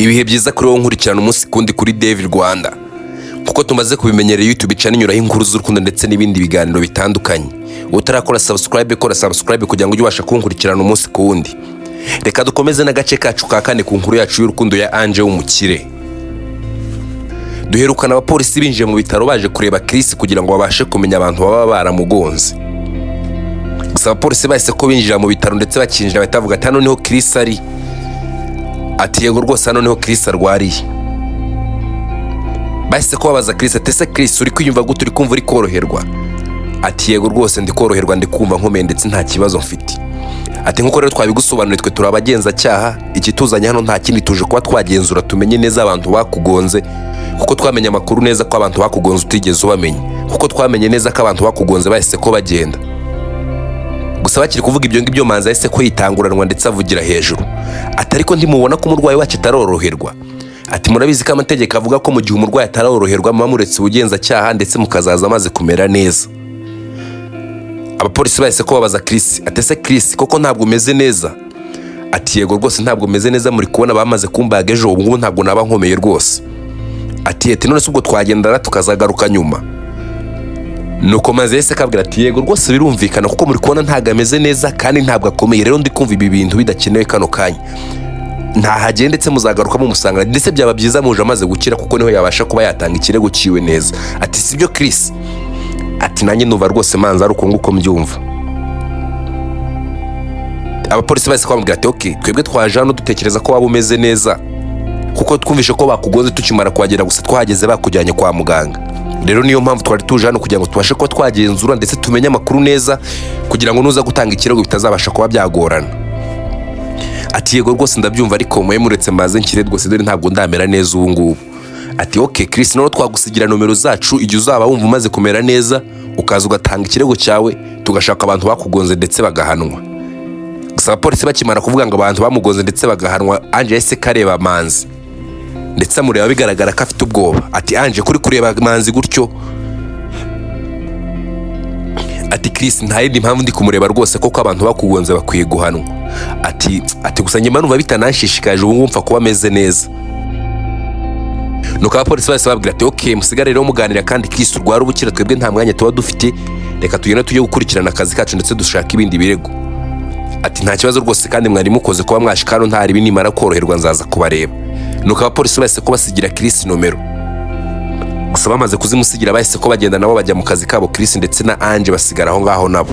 Ibihe byiza kuri wowe nkurikirana umunsi kundi kuri David Rwanda. Kuko tumaze kubimenyera, YouTube channel inyuraho inkuru z'urukundo ndetse n'ibindi biganiro bitandukanye. Utarakora subscribe, kora subscribe kugira ngo ujye ubasha kunkurikirana umunsi ku wundi. Reka dukomeze n'agace kacu ka kane ku nkuru yacu y'urukundo ya Ange w'umukire. Duherukana abapolisi binjiye mu bitaro baje kureba Chris kugira ngo babashe kumenya abantu baba baramugonze. Gusa abapolisi bahise ko binjira mu bitaro, ndetse bakinjira bahita bavuga ati: "Hano niho Chris ari?" Ati: "Yego rwose, hano niho Chris arwariye." Bahise ko babaza Chris ati: "Ese Chris, uri kwiyumva gute? Uri kumva uri koroherwa?" Ati: "Yego rwose, ndi koroherwa, ndi kumva nkomeye ndetse nta kibazo mfite." Ati: "Nkuko rero twabigusobanuriye, twe turi abagenzacyaha. Ikituzanye hano nta kindi, tuje kuba twagenzura tumenye neza abantu bakugonze, kuko twamenye amakuru neza ko abantu bakugonze utigeze ubamenya, kuko twamenye neza ko abantu bakugonze bahise ko bagenda." Gusa bakiri kuvuga ibyo ngibyo, Manzi yahise ko yitanguranwa ndetse avugira hejuru ati: "Ariko ntimubona ko umurwayi wacu ataroroherwa?" Ati: "Murabizi ko amategeko avuga ko mu gihe umurwayi ataroroherwa muba muretse ubugenzacyaha, ndetse mukazaza amaze kumera neza." Abapolisi bahise ko babaza Chris ati: "Ese Chris, koko ntabwo umeze neza?" Ati: "Yego rwose, ntabwo umeze neza. Muri kubona bamaze kumbaga ejo, ubu ngubu ntabwo naba nkomeye rwose." Ati: "None se ubwo twagendana tukazagaruka nyuma?" Nuko maze yahise akabwira ati: "Yego rwose, birumvikana, kuko muri kubona ntabwo ameze neza kandi ntabwo akomeye. Rero ndi kumva ibi bintu bidakenewe kano kanya, ntahagende, ndetse muzagaruka mumusanga, ndetse byaba byiza muje amaze gukira, kuko niho yabasha kuba yatanga ikirego cyiwe neza." Ati: "Sibyo Chris?" Ati: "Nanjye numva rwose Manzi ari uko nguko mbyumva." Abapolisi bahise bamubwira ati: "Ok, twebwe twaje hano dutekereza ko waba umeze neza, kuko twumvishe ko bakugonze tukimara kuhagera. Gusa twahageze bakujyanye kwa muganga. Rero niyo mpamvu twari tuje hano kugira ngo tubashe kuba twagenzura ndetse tumenye amakuru neza, kugira ngo nuza gutanga ikirego bitazabasha kuba byagorana." Ati: "Yego rwose, ndabyumva, ariko mube muretse maze nkire rwose, dore ntabwo ndamera neza ubu ngubu." Ati: "Ok Chris, noneho twagusigira nomero zacu, igihe uzaba wumva umaze kumera neza ukaza ugatanga ikirego cyawe, tugashaka abantu bakugonze ndetse bagahanwa." Gusa abapolisi bakimara kuvuga ngo abantu bamugonze ndetse bagahanwa, Ange yahise kareba Manzi ndetse amureba bigaragara ko afite ubwoba. Ati: "Ange, kuri kureba Manzi gutyo?" Ati: "Chris, nta yindi mpamvu ndi kumureba rwose, kuko abantu bakugonze bakwiye guhanwa." Ati: "Gusa njye mba numva bitananshishikaje, ubu ngubu mpfa kuba ameze neza." Nuko abapolisi bahise babwira ati: "Ok, musigare rero muganira, kandi Chris urwara ubukira, twebwe nta mwanya tuba dufite, reka tugende tujye gukurikirana akazi kacu ndetse dushaka ibindi birego." Ati: "Nta kibazo rwose, kandi mwari mukoze kuba mwashika hano. Ntari nimara koroherwa nzaza kubareba." Nuko abapolisi bahise ko basigira Chris nomero. Gusa bamaze kuzimusigira bahise ko bagenda nabo bajya mu kazi kabo, Chris ndetse na Ange basigara aho ngaho nabo.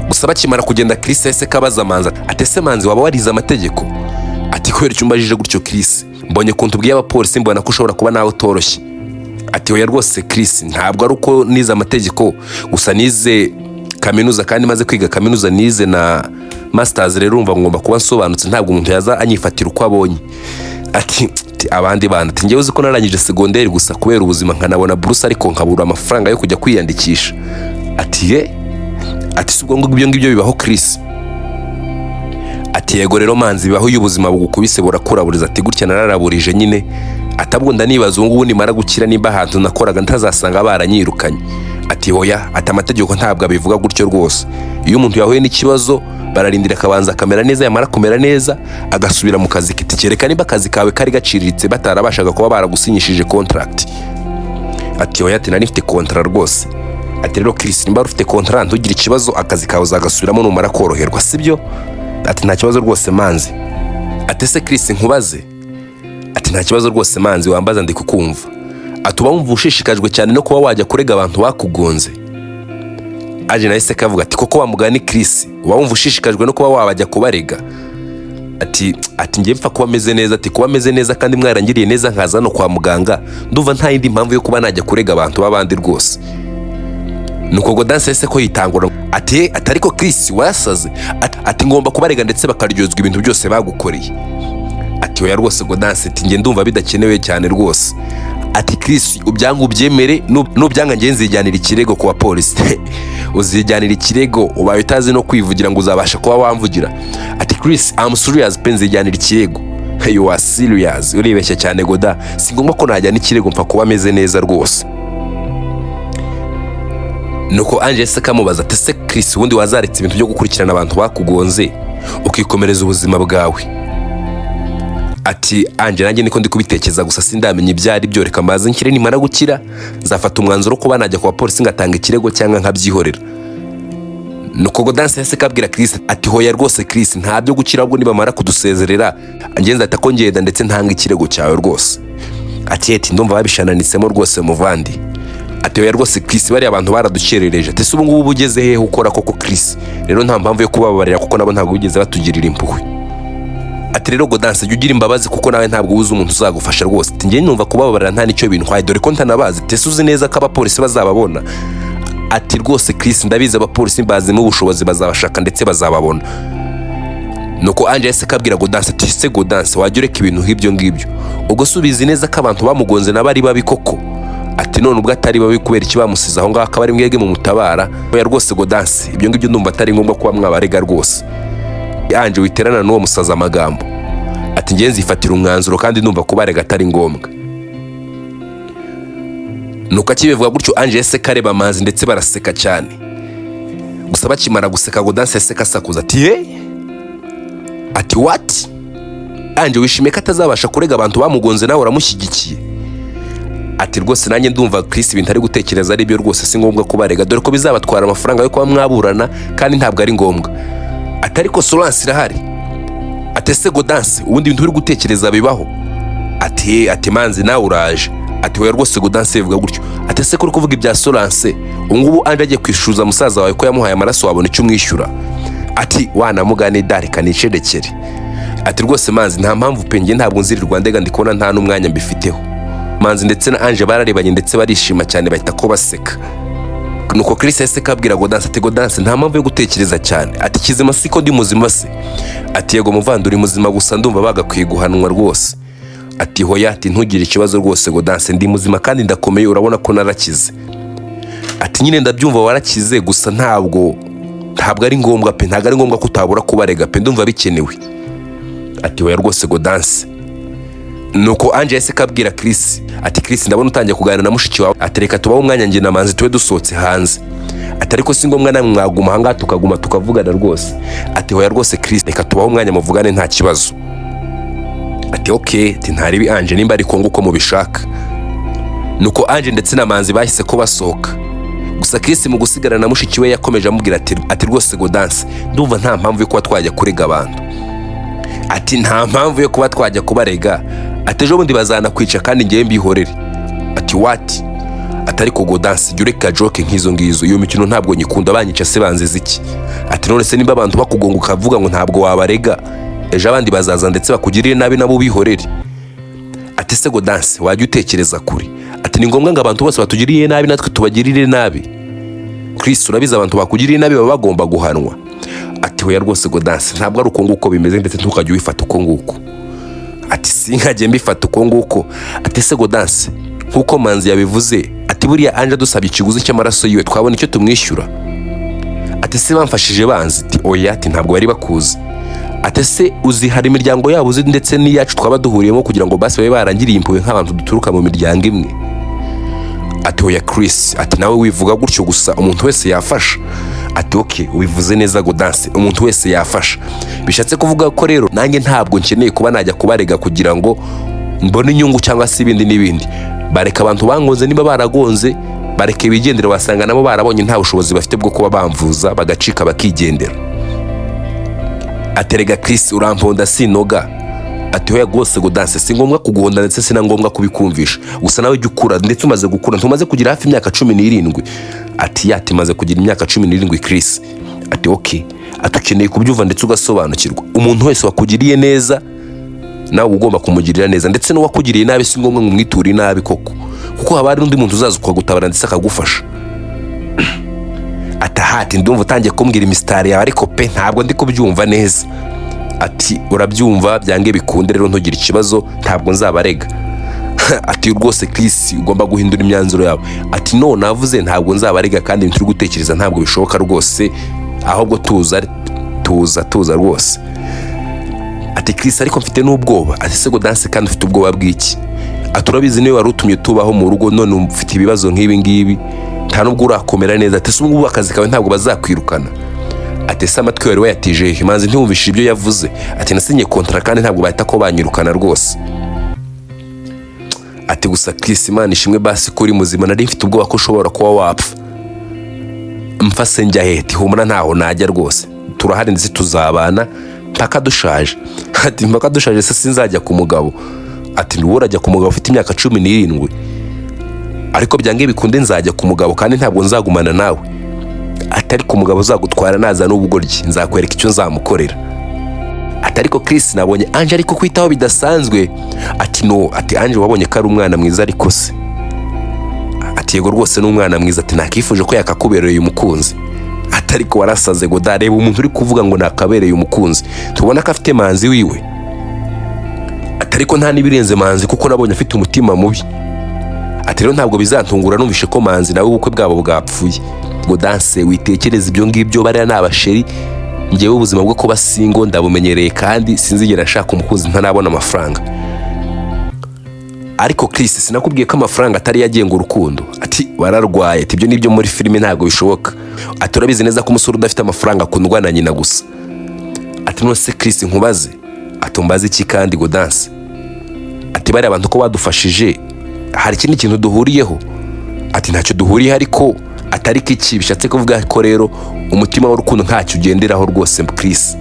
Gusa bakimara kugenda, Chris yahise kabaza Manzi ati: "Ese Manzi, waba warize amategeko?" Ati: "Kubera icyo umbajije gutyo Chris? Mbonye ukuntu ubwiye abapolisi, mbona ko ushobora kuba nawe utoroshye." Ati: "Oya rwose Chris, ntabwo ari uko nize amategeko, gusa nize kaminuza, kandi maze kwiga kaminuza nize na masters. Rero urumva ngomba kuba nsobanutse, ntabwo umuntu yaza anyifatira uko abonye." Ati: "Abandi bana," ati, "njyewe uzi ko narangije segonderi gusa kubera ubuzima, nkanabona buruse ariko nkabura amafaranga yo kujya kwiyandikisha." Ati: "Ye?" Ati: "Si ubwo ngubwo ibyo ngibyo bibaho Chris?" Ati: "Yego rero Manzi, bibaho. Iyo ubuzima bugukubise burakuraburiza." Ati: "Gutya nararaburije nyine." Atabwo ndanibaza ubu ngubu nimara gukira nimba ahantu nakoraga ntazasanga baranyirukanye. Ati: "Hoya," ati, "amategeko ntabwo abivuga gutyo rwose. Iyo umuntu yahuye n'ikibazo bararindira akabanza akamera neza, yamara kumera neza agasubira mu kazi kiti kereka nimba akazi kawe kari gaciriritse, batarabashaga kuba baragusinyishije contract." Ati: "Hoya," ati, "nari mfite contrat rwose." Ati: "Rero Chris, nimba wari ufite contrat ntugire ikibazo, akazi kawe uzagasubiramo numara koroherwa, sibyo?" Ati: "Nta kibazo rwose Manzi." Ati: "Ese Chris, nkubaze?" Ati: "Nta kibazo rwose Manzi, wambaza ndi kukumva." Ati: "Uba wumva ushishikajwe cyane no kuba wajya kurega abantu bakugonze?" Aje nahise kavuga ati: "Koko wa mugani Chris, uba wumva ushishikajwe no kuba wabajya kubarega?" Ati: "Njye mpfa kuba ameze neza." Ati: "Kuba ameze neza kandi mwarangiriye neza nkaza hano kwa muganga, ndumva nta yindi mpamvu yo kuba najya kurega abantu b'abandi rwose." Nuko Godanse yahise ko yitangura ati: "Ariko Chris, warasaze." Ati: "Ngomba kubarega ndetse bakaryozwa ibintu byose bagukoreye." Ati: "Oya rwose Godanse," ati, "njye ndumva bidakenewe cyane rwose." Ati: "Chris, ubyanga ubyemere, nubyanga njye nzijyanira ikirego ku bapolisi." "Uzijyanira ikirego ubaye utazi no kwivugira ngo uzabasha kuba wamvugira?" Ati: "Chris, I'm serious pe, nzijyanira ikirego." "You are serious? Uribeshya cyane Goda, si ngombwa ko najyana ikirego, mpfa kuba ameze neza rwose." Nuko Ange yahise kamubaza ati: "Ese Chris, ubundi wazaretse ibintu byo gukurikirana abantu bakugonze ukikomereza ubuzima bwawe?" Ati: "Ange, nanjye niko ndi kubitekereza, gusa sindamenya ibyo ari byo. Reka mbaze nkire, nimara gukira nzafata umwanzuro wo kuba najya ku bapolisi ngatanga ikirego cyangwa nkabyihorera." Nuko Godanse yahise kabwira Chris ati: "Hoya rwose Chris, nta byo gukira, ahubwo nibamara kudusezerera ngenzi nzahita ko ngenda ndetse ntanga ikirego cyawe rwose." Ati: "Eti ndumva babishananitsemo rwose muvandi." Ati: "Hoya rwose Chris, bariya abantu baradukerereje." Ati: "Ese ubu ngubu ugeze hehe ukora koko Chris? Rero nta mpamvu yo kubababarira kuko nabo ntabwo bigeze batugirira impuhwe." Ati: "Rero Godanse, jya ugira imbabazi kuko nawe ntabwo uzi umuntu uzagufasha rwose." Ati: "Njye numva kubababarira nta nicyo bintwaye, dore ko ntanabazi." Ati: "Ese uzi neza ko abapolisi bazababona?" Ati: "Rwose Chris, ndabizi, abapolisi mbazimo ubushobozi, bazabashaka ndetse bazababona." Nuko Ange yahise akabwira Godanse ati: "Se Godanse, wajya ureka ibintu nk'ibyo ngibyo? Ubwo se ubizi neza ko abantu bamugonze nabo ari babi koko?" Ati: "None ubwo atari babi, kubera iki bamusize aho ngaho akaba ari mwebwe mumutabara? Oya rwose Godanse, ibyo ngibyo ndumva atari ngombwa kuba mwabarega rwose." Ange, witerana n'uwo musaza amagambo. Ati: "Ngenzi nzifatira umwanzuro kandi ndumva kubarega atari ngombwa." Nuko akibivuga gutyo, Ange yahise kareba Manzi ndetse baraseka cyane. Gusa bakimara guseka, Godanse yahise kasakuza ati: "Ye!" Ati: "What? Ange, wishimiye ko atazabasha kurega abantu bamugonze? Nawe uramushyigikiye?" Ati: "Rwose nanjye ndumva Chris ibintu ari gutekereza ari byo rwose. Si ngombwa kubarega, dore ko bizabatwara amafaranga yo kuba mwaburana kandi ntabwo ari ngombwa." Ati: "Ariko assurance irahari." Ati: "Ese Godanse, ubundi ibintu uri gutekereza bibaho?" Ati: "Ati Manzi, nawe uraje." Ati: "Oya rwose Godanse, bivuga gutyo." Ati: "Ese kuri kuvuga ibya assurance, ubu ngubu Ange agiye kwishyuza musaza wawe ko yamuhaye amaraso, wabona icyo umwishyura?" Ati: "Wanamugane dareka nicerekere." Ati: "Rwose Manzi, nta mpamvu pe, njye ntabwo nzirirwa ndega, ndi kubona nta n'umwanya mbifiteho." Manzi ndetse na Ange bararebanye ndetse barishima cyane, bahita ko baseka. Nuko Chris yahise kabwira Godanse ati: "Godanse, nta mpamvu yo gutekereza cyane." Ati: "Kizima siko ndi muzima se?" Ati: "Yego muvandi, uri muzima, gusa ndumva bagakwiye guhanwa rwose." Ati: "Hoya," ati, "ntugire ikibazo rwose Godanse, ndi muzima kandi ndakomeye, urabona ko narakize." Ati: "Nyine ndabyumva warakize, gusa ntabwo ari ngombwa pe, ntabwo ari ngombwa ko utabura kubarega pe, ndumva bikenewe." Ati: "Hoya rwose Godanse." Nuko Ange yahise kabwira Chris ati: "Chris, ndabona utangiye kuganira na mushiki wawe." Ati: "Reka tubahe umwanya njye na Manzi tube dusohotse hanze." Ati: "Ariko si ngombwa, namwe mwaguma ahangaha tukaguma tukavugana rwose." Ati: "Hoya rwose Chris, reka tubahe umwanya muvugane, nta kibazo." Ati: "Okay." Ati: "Ntaribi Ange, nimba ari kongo uko mubishaka." Nuko Ange ndetse na Manzi bahise ko basohoka. Gusa Chris mu gusigarana na mushiki we yakomeje amubwira ati: "Rwose Godanse, ndumva nta mpamvu yo kuba twajya kurega abantu." Ati: "Nta mpamvu yo kuba twajya kubarega." Ati: "Ejo bundi bazanakwica kandi ngewe mbihorere." Ati: "What?" Ati: "Ariko Godanse, jya ureka joke nk'izo ngizo, iyo mikino ntabwo nyikunda. Banyica se banziza iki?" Ati: "None se nimba abantu bakugonga ukavuga ngo ntabwo wabarega, ejo abandi bazaza ndetse bakugirire nabi nabo ubihorere?" Ati: "Se Godanse, wajya utekereza kure?" Ati: "Ni ngombwa ngo abantu bose batugiriye nabi natwe tubagirire nabi? Chris, urabizi, abantu bakugiriye nabi baba bagomba guhanwa." Ati: "Hoya rwose Godanse, ntabwo ari uko nguko bimeze, ndetse ntukajye ubifata uko nguko." Ati: "Sinkajye mbifata uko nguko?" Ati: "Se Godanse, nk'uko Manzi yabivuze," ati, "buriya Ange adusabye ikiguzi cy'amaraso yiwe, twabona icyo tumwishyura?" Ati: "Se bamfashije banzi?" Ati: "Oya." Ati: "Ntabwo bari bakuzi." Ati: "Se uzi hari imiryango yabo uzi ndetse n'iyacu twaba duhuriyemo kugira ngo basi babe barangiriye impuhwe nk'abantu duturuka mu miryango imwe?" Ati: "Oya Chris." Ati: "Nawe wivuga gutyo, gusa umuntu wese yafasha." Ati: "Okay, ubivuze neza Godanse, umuntu wese yafasha. Bishatse kuvuga ko rero nanjye ntabwo nkeneye kuba najya kubarega kugira ngo mbone inyungu cyangwa se ibindi n'ibindi. Bareka abantu bangonze, niba baragonze bareke bigendera, wasanga nabo barabonye nta bushobozi bafite bwo kuba bamvuza, bagacika bakigendera." Aterega Chris, uramponda sinoga. Ati: "Hoya rwose Godanse, si ngombwa kuguhonda ndetse si na ngombwa kubikumvisha. Gusa nawe jya ukura, ndetse umaze gukura, ntumaze kugira hafi imyaka 17?" Ati: "Yati maze kugira imyaka 17 Chris." Ati: "Okay." Ati: "Ukeneye kubyumva ndetse ugasobanukirwa, umuntu wese wakugiriye neza nawe uba ugomba kumugirira neza, ndetse n'uwakugiriye nabi si ngombwa ngo umwiture inabi koko, kuko haba hari undi muntu uzaza ukagutabara ndetse akagufasha." Ati: "Ahati ndumva utangiye kumbwira imisitari yawe, ariko pe ntabwo ndi kubyumva neza." Ati: "Urabyumva byange bikunde, rero ntugire ikibazo, ntabwo nzabarega." Ati: "Rwose Chris, ugomba guhindura imyanzuro yawe." Ati: "No, navuze ntabwo nzabarega, kandi ibintu turi gutekereza ntabwo bishoboka rwose, ahubwo tuza, tuza, tuza rwose." Ati: "Chris, ariko mfite n'ubwoba." Ati: "Se Godanse, kandi ufite ubwoba bw'iki?" Ati: "Urabizi, niwe wari utumye tubaho mu rugo, none ufite ibibazo nk'ibi ngibi, nta nubwo urakomera neza." Ati: "Se ubu ngubu akazi kawe ntabwo bazakwirukana?" Ati: "Ese amatwi wari wayatije he, Manzi? Ntiwumvishije ibyo yavuze?" Ati: "Nasinye kontara kandi ntabwo bahita ko banyirukana rwose." Ati: "Gusa Chris, Imana ishimwe basi ko uri muzima, nari mfite ubwoba ko ushobora kuba wapfa." "Mfase njya he?" Ati: "Humura, ntaho najya rwose, turahari ndetse tuzabana mpaka dushaje." Ati: "Mpaka dushaje se sinzajya ku mugabo?" Ati: "Wowe urajya ku mugabo ufite imyaka 17, ariko byange bikunde nzajya ku mugabo kandi ntabwo nzagumana nawe." Ati: "Ariko umugabo uzagutwara naza n'ubugoryi nzakwereka icyo nzamukorera." Ati: "Ariko Chris, nabonye Ange ariko kwitaho bidasanzwe." Ati: "No." Ati: "Ange wabonye ko ari umwana mwiza?" Ariko se? Ati: "Yego rwose, ni umwana mwiza." Ati: "Nakifuje ko yakakubereye umukunzi." Ati: "Ariko warasaze ngo dareba umuntu uri kuvuga ngo nakabereye umukunzi, tubona ko afite Manzi wiwe." Ati: "Ariko nta n'ibirenze Manzi, kuko nabonye afite umutima mubi." Ati: "Rero ntabwo bizantungura numvishe ko Manzi nawe ubukwe bwabo bwapfuye." Ngo danse witekereza ibyo ngibyo, bariya ni abasheri. Ngewe ubuzima bwo kuba single ndabumenyereye kandi sinzigera nshaka umukunzi ntarabona amafaranga. "Ariko Chris, sinakubwiye ko amafaranga atari yagenga urukundo?" Ati: "Wararwaye." Ati: "Ibyo nibyo muri filime, ntabwo bishoboka." Ati: "Urabizi neza ko umusore udafite amafaranga akundwa na nyina gusa." Ati: "None se Chris, nkubaze?" Ati: "Umbaze iki kandi, Godanse?" Ati: "Bariya abantu ko badufashije, hari ikindi kintu duhuriyeho?" Ati: "Ntacyo duhuriyeho." Ariko atari iki bishatse kuvuga ko rero umutima w'urukundo ntacyo ugenderaho rwose, Chris.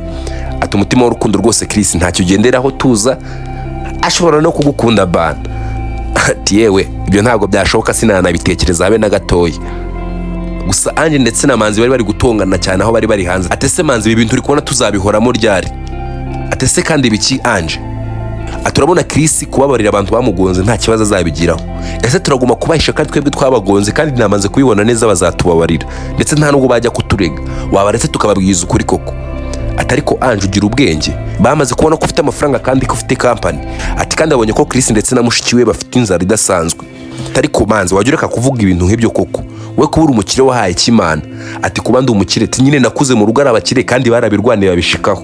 Ati: "Umutima w'urukundo rwose, Chris, ntacyo ugenderaho, tuza, ashobora no kugukunda bana." Ati: "Yewe, ibyo ntabwo byashoboka, sinanabitekereza habe na gatoya." Gusa Ange ndetse na Manzi bari bari gutongana cyane aho bari bari hanze. Ati: "Ese Manzi, ibi bintu uri kubona tuzabihoramo ryari?" Ati: "Ese kandi biki, Ange?" Ati: "Urabona Chris kubabarira abantu bamugonze nta kibazo azabigiraho. Ese turaguma kubahisha kandi twebwe twabagonze, kandi namaze kubibona neza bazatubabarira, ndetse nta nubwo bajya kuturega? Wabaretse tukababwiza ukuri koko?" Ati: "Ariko Ange, ugira ubwenge, bamaze kubona ko ufite amafaranga kandi ko ufite kampani." Ati: "Kandi babonye ko Chris ndetse na mushiki we bafite inzara idasanzwe." Ati: "Ariko Manzi, wajya ureka kuvuga ibintu nk'ibyo koko? We kuba uri umukire wahaye ikimana?" Ati: "Kuba ndi umukire?" Ati: "Nyine nakuze mu rugo ari abakire kandi barabirwaniye babishikaho."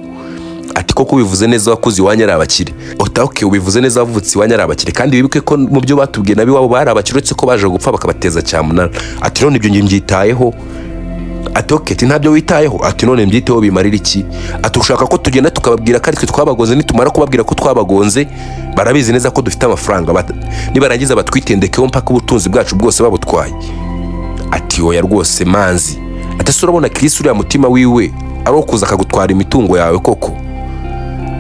Ati: "Koko ubivuze neza, wakuze iwanyu ari abakire." Ati: "Okay, ubivuze neza, wavutse iwanyu ari abakire, kandi wibuke ko mu byo batubwiye nabo iwabo bari abakire, uretse ko baje gupfa bakabateza cyamunara." Ati: "None ibyo njye mbyitayeho?" Ati: "Okay." Ati: "Ntabyo witayeho." Ati: "None mbyiteho bimarira iki?" Ati: "Ushaka ko tugenda tukababwira ko ari twe twabagonze? Nitumara kubabwira ko twabagonze, barabizi neza ko dufite amafaranga, nibarangiza batwitendekeho mpaka ubutunzi bwacu bwose babutwaye." Ati: "Oya rwose, Manzi." Ati: "Ese urabona Chris uriya mutima wiwe ari uwo kuza akagutwara imitungo yawe koko?"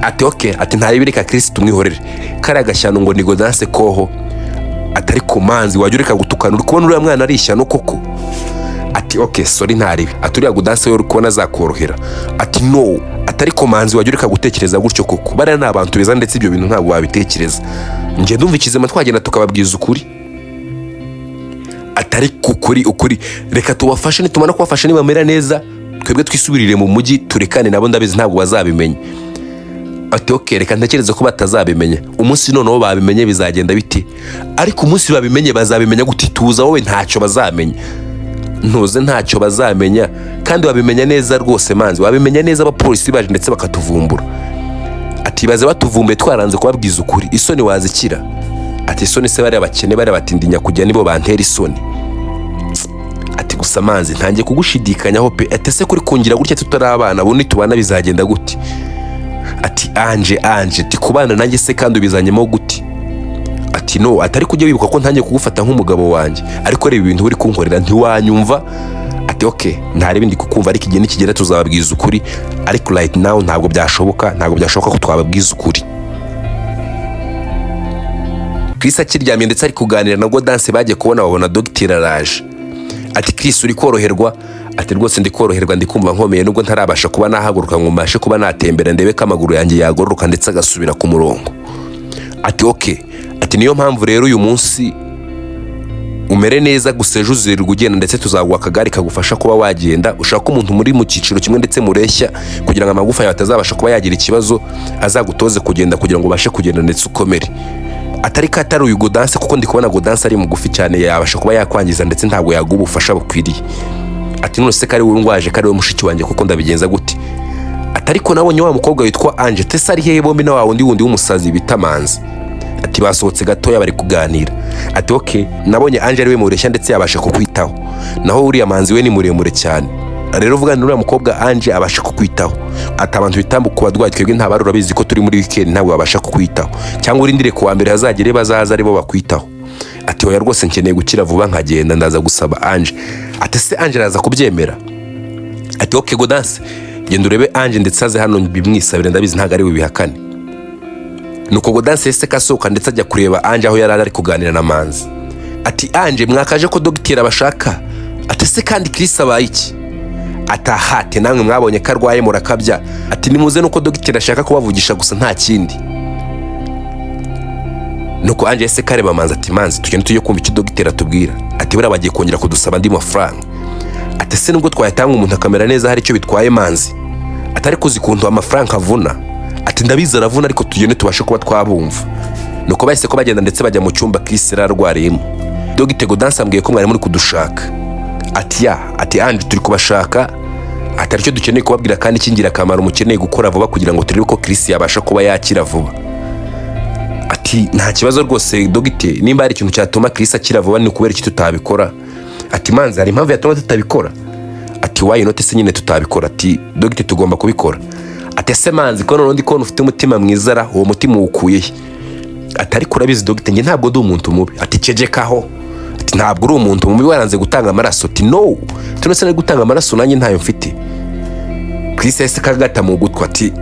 Ati: "Okay." Ati: "Ntarebe, reka Chris tumwihorere, kariya gashyano ngo ni Godanse koho." Ati: "Ariko Manzi, wajya ureka gutukana? Uri kubona uriya mwana ari ishyano koko?" Ati: "Okay, sorry, ntaribe." Ati: "Uriya Godanse we uri kubona azakorohera?" Ati: "No." Ati: "Ariko Manzi, wajya ureka gutekereza gutyo koko? Bariya ni abantu beza, ndetse ibyo bintu ntabwo wabitekereza. Njye ndumva ikizima twagenda tukababwiza ukuri." Atari ukuri, ukuri, reka tubafashe, nitumara kubafasha nibamera neza twebwe twisubirire mu mujyi turekane nabo, ndabizi ntabwo bazabimenya. Ati: "Okay, reka ntekereze ko batazabimenya. Umunsi noneho babimenye bizagenda biti?" "Ariko umunsi babimenye bazabimenya gute? Tuza wowe, ntacyo bazamenya, ntuze, ntacyo bazamenya." "Kandi babimenya neza rwose, Manzi, wabimenya neza abapolisi baje ndetse bakatuvumbura." Ati: "Baze batuvumbuye twaranze kubabwiza ukuri, isoni wazikira?" Ati: "Isoni se? Bariya bakene, bariya batindinya kujya nibo bantera isoni." Ati: "Gusa Manzi, ntangiye kugushidikanyaho pe." Ati: "Ese kuri kungira gutya tutari abana, ubundi tubana bizagenda gute?" Ati: "Ange, Ange." Ati: "Kubana nanjye se kandi ubizanyemo gute?" Ati: "No." Atari kujya wibuka ko ntangiye kugufata nk'umugabo wanjye, ariko reba ibintu uri kunkorera, ntiwanyumva. Ati: "Okay, nta bindi kukumva, ariko igihe nikigera tuzababwiza ukuri, ariko right now ntabwo byashoboka, ntabwo byashoboka ko twababwiza ukuri." Chris akiryamye ndetse ari kuganira na Godanse, bagiye kubona babona dogiteri araje. Ati: "Chris, uri koroherwa?" Ati: "Rwose ndi koroherwa, ndi kumva nkomeye, nubwo ntarabasha kuba nahaguruka ngo mbashe kuba natembera ndebe ko amaguru yanjye yagororoka ndetse agasubira ku murongo." Ati: "Okay." Ati: "Niyo mpamvu rero uyu munsi umere neza, gusa ejo uzirirwa ugenda, ndetse tuzaguha akagare kagufasha kuba wagenda. Ushaka umuntu muri mu cyiciro kimwe ndetse mureshya, kugira ngo amagufa yawe atazabasha kuba yagira ikibazo, azagutoze kugenda kugira ngo ubashe kugenda ndetse ukomere." Atari ko atari uyu Godanse, kuko ndi kubona Godanse ari mugufi cyane, yabasha kuba yakwangiza ndetse ntabwo yaguha ubufasha bukwiriye. Ati: "None se ko ari wowe ndwaje, ko ari wowe mushiki wanjye, kuko ndabigenza gute?" Ati: "Ariko nabonye wa mukobwa witwa Ange tese ari hehe bombi na wa wundi wundi w'umusazi bita Manzi?" Ati: "Basohotse gatoya, bari kuganira." Ati: "Okay, nabonye Ange ari we mureshya ndetse yabasha kukwitaho, naho uriya Manzi we ni muremure cyane." Rero vugana n'uriya mukobwa Ange abasha kukwitaho." Ati: "Abantu bitambuka ku barwayi, twebwe ntabari, urabizi ko turi muri weekend, ntabwo babasha kukwitaho, cyangwa urindire ku wa mbere hazagere bazaza aribo bakwitaho." Ati: "Oya rwose, nkeneye gukira vuba nkagenda, ndaza gusaba Ange." Ati: "Se Ange araza kubyemera?" Ati: "Ok Godanse, genda urebe Ange ndetse aze hano bimwisabire, ndabizi ntabwo ari bubihakane." Nuko Godanse yahise kasohoka ndetse ajya kureba Ange aho yari ari kuganira na Manzi. Ati: "Ange, mwakaje ko dogiteri abashaka." Ati: "Se kandi Chris abaye iki?" Atahate namwe mwabonye ko arwaye murakabya. Ati: "Nimuze, nuko dogiteri ashaka kubavugisha gusa, nta kindi." Nuko Ange yahise kareba Manzi, ati: "Manzi, tugende tujye kumva icyo dogiteri atubwira." Ati: "Buriya bagiye kongera kudusaba andi mafaranga." Ati: "Se nubwo twayatanga umuntu akamera neza hari icyo bitwaye, Manzi?" Ati: "Ariko uzi ukuntu amafaranga avuna?" Ati: "Ndabizi aravuna, ariko tugende tubashe kuba twabumva." Nuko bahise ko bagenda ndetse bajya mu cyumba Chris yari arwariyemo. "Dogiteri Godanse ambwiye ko mwari muri kudushaka." Ati: "Ya." Ati: "Ange, turi kubashaka." Ati: "Aricyo dukeneye kubabwira kandi cy'ingirakamaro mukeneye gukora vuba kugira ngo turebe ko Chris yabasha kuba yakira vuba." Ati: "Nta kibazo rwose dogiteri, nimba hari ikintu cyatuma Chris akira vuba, ni ukubera iki tutabikora?" Ati: "Manzi, hari impamvu yatuma tutabikora?" Ati: "Why not se nyine tutabikora?" Ati: "Dogiteri, tugomba kubikora." Ati: "Ese Manzi, ko noneho ndi kubona ufite umutima mwiza ra, uwo mutima uwukuye he?" Ati: "Ariko urabizi dogiteri, njye ntabwo ndi umuntu mubi." Ati: "Cecekaho." Ati: "Ntabwo uri umuntu mubi, waranze gutanga amaraso." Ati: "No, tuno se nari gutanga amaraso nanjye ntayo mfite?" Chris yahise kagata mu gutwi, ati: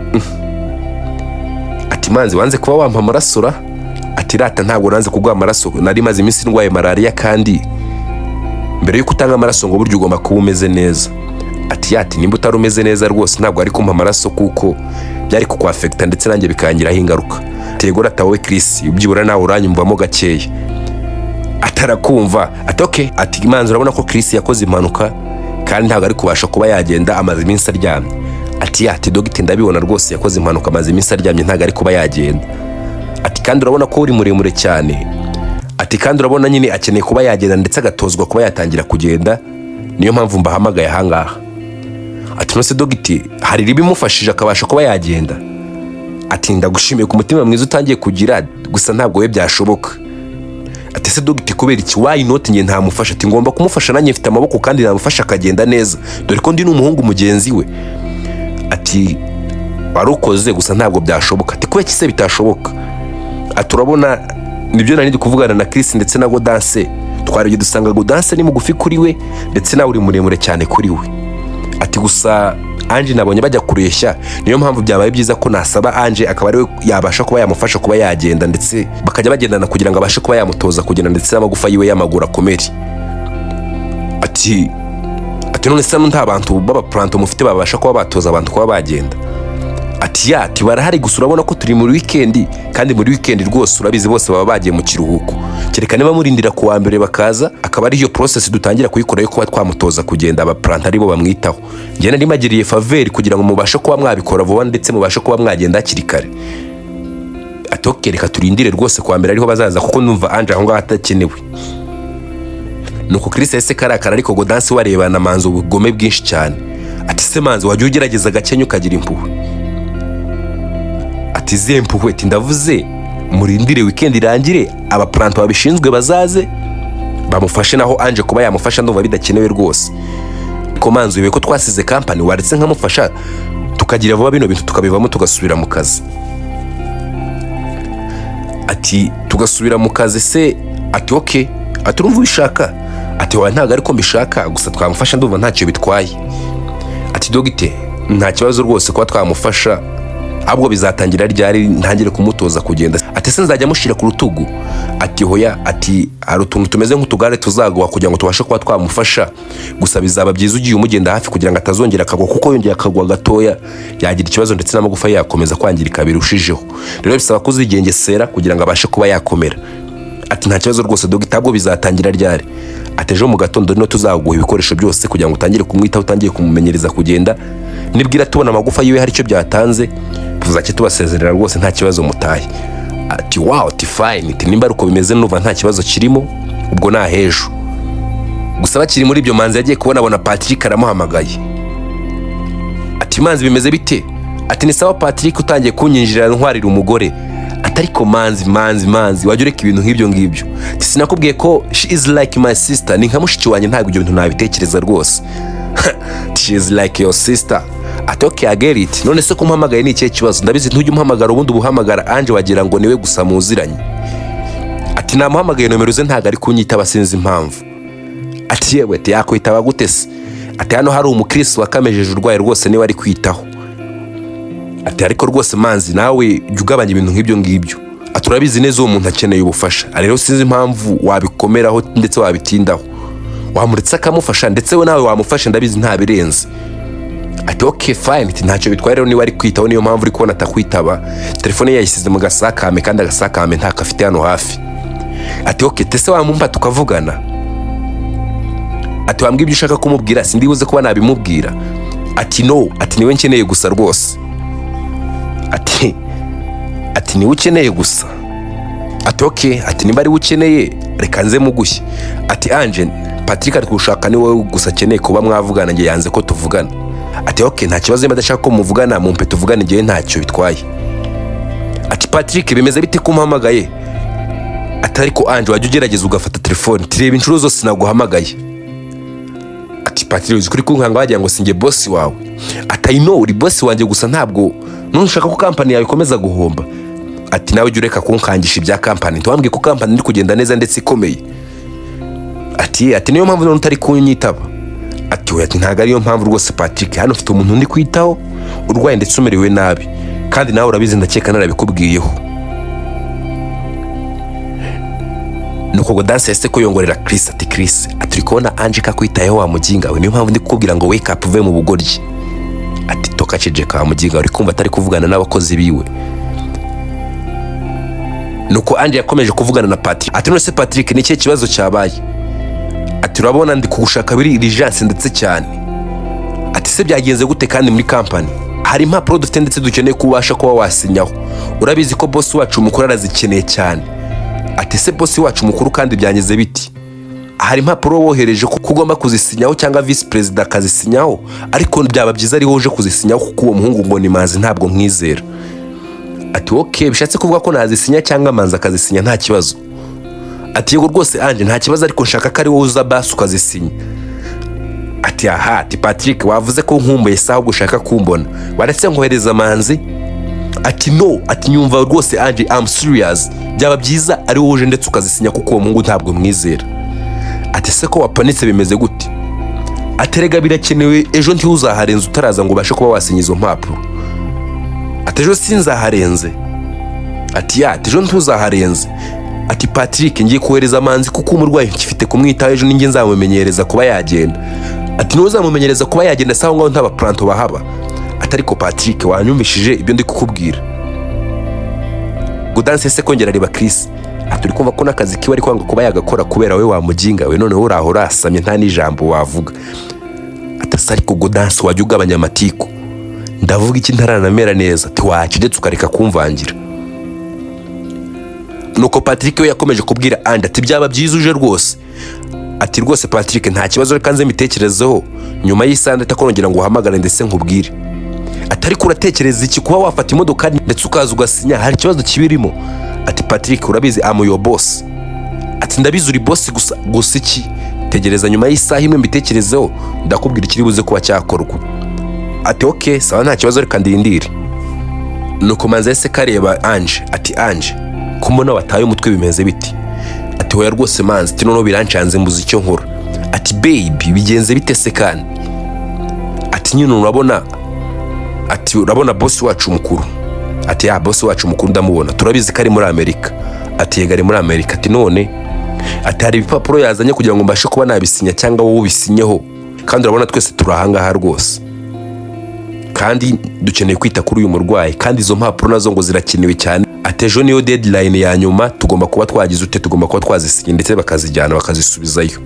Ati: "Manzi, wanze kuba wampa amaraso ra?" Ati: "Rata, ntabwo nanze kuguha amaraso, nari maze iminsi ndwaye malariya, kandi mbere yuko utanga amaraso ngo burya ugomba kuba umeze neza." Ati: "Yati nimba utari umeze neza rwose ntabwo ari kumpa amaraso, kuko byari kukwafekita ndetse nanjye bikangiraho ingaruka." Tego rata wowe Chris, byibura nawe uranyumvamo gakeya. Atarakumva. Ati: "Ok." Ati: "Manzi, urabona ko Chris yakoze impanuka kandi ntabwo ari kubasha kuba yagenda, amaze iminsi aryamye." Ati: "Ati dogite, ndabibona rwose, yakoze impanuka, amaze iminsi aryamye, ntabwo ari kuba yagenda." Ati: "Kandi urabona ko uri muremure cyane." Ati: "Kandi urabona nyine akeneye kuba yagenda ndetse agatozwa kuba yatangira kugenda, niyo mpamvu mbahamagaye ahangaha." Ati: "Nose dogiti, hari ibimufashije akabasha kuba yagenda?" Ati: "Ndagushimiye ku mutima mwiza utangiye kugira, gusa ntabwo we byashoboka." Ati: "Ese dogiti, kubera iki? Why not njye ntamufasha?" Ati: "Ngomba kumufasha, nanjye mfite amaboko kandi namufasha akagenda neza, dore ko ndi n'umuhungu mugenzi we." Ati: "Warukoze, gusa ntabwo byashoboka." Ati: "Kubera iki se bitashoboka?" Ati: "Urabona nibyo nari ndi kuvugana na Chris ndetse na Godanse, twarebye dusanga Godanse ni mugufi kuri we ndetse nawe uri muremure cyane kuri we." Ati: "Gusa Ange nabonye bajya kureshya, niyo mpamvu byabaye byiza ko nasaba Ange akaba ariwe yabasha kuba yamufasha kuba yagenda, ndetse bakajya bagendana kugira ngo abashe kuba yamutoza kugenda ndetse n'amagufa yiwe y'amaguru akomere." Ati: "None se nta bantu b'abapuranto mufite babasha kuba batoza abantu kuba bagenda?" Ati: "Ya." Ati: "Barahari, gusa urabona ko turi muri weekend, kandi muri weekend rwose urabizi bose baba bagiye mu kiruhuko, kereka niba murindira ku wa mbere bakaza, akaba ariyo process dutangira kuyikora yo kuba twamutoza kugenda, abapuranto aribo bamwitaho. Njye nari mbagiriye faveur kugira ngo mubashe kuba mwabikora vuba ndetse mubashe kuba mwagenda hakiri kare." Ati: "Ok, reka turindire rwose ku wa mbere ariho bazaza, kuko numva Ange aho ngaho atakenewe." Nuko Chris yahise karakara, ariko Godansi warebana Manzi ubugome bwinshi cyane. Ati: "Se Manzi, wajya ugerageza gakenya ukagira impuhwe?" Ati: "Ze mpuhwe?" Ati: "Ndavuze murindire weekend irangire, abapuranto babishinzwe bazaze bamufashe, naho Ange kuba yamufasha ndumva bidakenewe rwose." "Ko Manzi, uyobewe ko twasize company? Waretse nkamufasha tukagira vuba bino bintu tukabivamo tugasubira mu kazi." Ati: "Tugasubira mu kazi se?" Ati: "Ok." Ati: "Urumva ubishaka?" Ati: "Wawe ntabwo ariko mbishaka, gusa twamufasha ndumva ntacyo bitwaye." Ati: "Dogite, nta kibazo rwose kuba twamufasha, ahubwo bizatangira ryari ntangire kumutoza kugenda?" Ati: "Se nzajya mushyira ku rutugu?" Ati: "Hoya." Ati: "Hari utuntu tumeze nk'utugare tuzaguha kugira ngo tubashe kuba twamufasha, gusa bizaba byiza ugiye umugenda hafi kugira ngo atazongera akagwa, kuko yongera akagwa gatoya yagira ikibazo ndetse n'amagufa ye yakomeza kwangirika birushijeho. Rero bisaba kuzigengesera kugira ngo abashe kuba yakomera." Ati: "Nta kibazo rwose dogita, ahubwo bizatangira ryari?" Ati: "Ejo mu gatondo nino tuzaguha ibikoresho byose kugira ngo utangire kumwitaho, utangire kumumenyereza kugenda. Nibwira tubona amagufa yiwe hari icyo byatanze, tuzajya tubasezerera rwose, nta kibazo, mutahe." Ati: "Wow." Ati: "Fine." Ati: "Nimba ari uko bimeze numva nta kibazo kirimo, ubwo ni ahejo." Gusa bakiri muri ibyo, Manzi yagiye kubona abona Patrick aramuhamagaye. Ati: "Manzi, bimeze bite?" Ati: "Ni sawa Patrick, utangiye kunyinjirira ntwarira umugore." Ati: "Ariko Manzi, Manzi, Manzi, wajya ureka ibintu nk'ibyo ngibyo?" Ati: "Sinakubwiye ko she is like my sister, ni nka mushiki wanjye, ntabwo ibyo bintu nabitekereza rwose." She is like your sister. Ati: "Okay, I get it. None se ko umpamagaye, ni ikihe kibazo? Ndabizi ntujya umuhamagara, ubundi ubuhamagara Ange, wagira ngo niwe gusa muziranye." Ati: "Namuhamagaye, nomero ze ntabwo ari kunyitaba, sinzi impamvu." Ati: "Yewe," ati, "yakwitaba gute se?" Ati: "Hano hari umukirisi wakamejeje urwaye rwose, niwe ari kwitaho." Ati: "Ariko rwose Manzi, nawe jya ugabanya ibintu nk'ibyo ngibyo." Ati: "Urabizi neza uwo muntu akeneye ubufasha rero, sinzi impamvu wabikomeraho ndetse wabitindaho. Wamuretse akamufasha, ndetse we nawe wamufasha, ndabizi ntabirenze." Ati: "Okay, fine." Ati: "Ntacyo bitwaye rero, niba ari kwitaho niyo mpamvu uri kubona atakwitaba. Telefone ye yayisize mu gasakame, kandi agasakame ntako afite hano hafi." Ati: "Okay, tese wamumpa tukavugana?" Ati: "Wambwira ibyo ushaka kumubwira, sindibuze kuba nabimubwira." Ati: "No," ati, "niwe nkeneye gusa rwose." Ati: "Niwe ukeneye gusa?" Ati: "Okay." Ati: "Niba ari we ukeneye, reka nze mugushye." Ati: "Ange, Patrick ari kugushaka, ni wowe gusa akeneye kuba mwavugana, njye yanze ko tuvugana." Ati: "Okay, nta kibazo, niba adashaka ko muvugana, mumpe tuvugane, njyewe ntacyo bitwaye." Ati: "Patrick, bimeze bite ko umpamagaye?" Ati: "Ariko Ange, wajya ugerageza ugafata telefone, tureba inshuro zose naguhamagaye." Ati: "Patrick, uzi kuri kunkanga wagira ngo sinjye boss wawe." Ati: "I know uri boss wanjye, gusa ntabwo ntushaka ko kampani yawe ikomeza guhomba." Ati: "Nawe jya ureka kunkangisha ibya kampani, ntiwambwiye ko kampani iri kugenda neza ndetse ikomeye?" Ati: "Niyo mpamvu none utari kunyitaba?" Ati: "Oya," ati, "ntabwo ariyo mpamvu rwose Patrick, hano ufite umuntu ndi kwitaho urwaye ndetse umerewe nabi, kandi nawe urabizi, ndakeka narabikubwiyeho." Nuko Gaudence yahise kuyongorera Chris, ati: "Chris," ati, "uri kubona Ange kakwitayeho wa muginga we, niyo mpamvu ndi kukubwira ngo wake up, uve mu bugoryi." Ati: "Toka, ceceka wa muginga, uri kumva atari kuvugana n'abakozi biwe." Nuko Ange yakomeje kuvugana na Patrick. Ati: "None se Patrick, ni ikihe kibazo cyabaye?" Ati: "Urabona ndi kugushaka biri urgence ndetse cyane." Ati: "Se byagenze gute? Kandi muri kampani hari impapuro dufite ndetse dukeneye ko ubasha kuba wasinyaho, urabizi ko boss wacu mukuru arazikeneye cyane." Ati: "Se boss wacu mukuru kandi byangeze biti? Hari impapuro wohereje ko ugomba kuzisinyaho cyangwa visi perezida akazisinyaho, ariko byaba byiza ariho uje kuzisinyaho, kuko uwo muhungu ngo ni Manzi ntabwo mwizera." Ati: "Okay, bishatse kuvuga ko nazisinya cyangwa Manzi akazisinya nta kibazo?" Ati: "Yego rwose Ange, nta kibazo, ariko nshaka ko ari wowe uza basi ukazisinya." Ati: "Aha," ati, "Patrick, wavuze ko nkumbuye saha, ahubwo ushaka kumbona, waretse nkohereza Manzi?" Ati: "No," ati, "nyumva rwose Ange, am serious, byaba byiza ari wowe uje ndetse ukazisinya, kuko uwo muhungu ntabwo mwizera." Ati: "Se ko wapanitse, bimeze gute?" Ati: "Erega birakenewe, ejo ntiwuzaharenze utaraza ngo ubashe kuba wasinya izo mpapuro." Ati: "Ejo sinzaharenze?" Ati: "Ya," ati, "ejo ntuzaharenze." Ati: "Patrick, ngiye kohereza Manzi kuko umurwayi mfite kumwitaho, ejo ninjye nzamumenyereza kuba yagenda." Ati: "Ntuzamumenyereza kuba yagenda se aho ngaho nta bapuranto bahaba?" Ati: "Ariko Patrick, wanyumvishije ibyo ndi kukubwira?" Gaudence se kongera areba Chris, ati: "Uri kumva ko n'akazi kiwe ari kwanga kuba yagakora kubera we wa muginga we, noneho uraho urasamye nta n'ijambo wavuga." Ati: "Asa ariko Gaudence, wajya ugabanya amatiku, ndavuga iki ntaranamera neza?" Ati: "Wacecetse ukareka kumvangira." Nuko Patrick we yakomeje kubwira Ange, ati: "Byaba byiza uje rwose." Ati: "Rwose Patrick, nta kibazo, reka nze mbitekerezeho, nyuma y'isaha ndahita ngo uhamagare ndetse nkubwire." Ati: "Ariko uratekereza iki? Kuba wafata imodoka ndetse ukaza ugasinya, hari ikibazo kibirimo?" Ati: "Patrick, urabizi am your boss." Ati: "Ndabizi uri boss, gusa." "Gusa iki?" "Tegereza nyuma y'isaha imwe mbitekerezeho, ndakubwira ikiri buze kuba cyakorwa." Ati: "Okay, sawa, nta kibazo, reka ndindire." Nuko Manzi yahise kareba Ange, ati: "Ange, ko mbona wataye umutwe, bimeze biti?" Ati: "Hoya rwose Manzi," ati, "noneho birancanze, mbuze icyo nkora." Ati: "Baby, bigenze bite se kandi?" Ati: "Nyine urabona," ati, "urabona boss wacu mukuru." Ati: "Ya, boss wacu mukuru ndamubona, turabizi ko ari muri Amerika." Ati: "Yego, ari muri Amerika." Ati: "None," ati, "hari ibipapuro yazanye kugira ngo mbashe kuba nabisinya cyangwa wowe ubisinyeho, kandi urabona twese turi ahangaha rwose, kandi dukeneye kwita kuri uyu murwayi, kandi izo mpapuro nazo ngo zirakenewe cyane." Ati: "Ejo niyo deadline ya nyuma, tugomba kuba twagize ute, tugomba kuba twazisinye ndetse bakazijyana bakazisubizayo."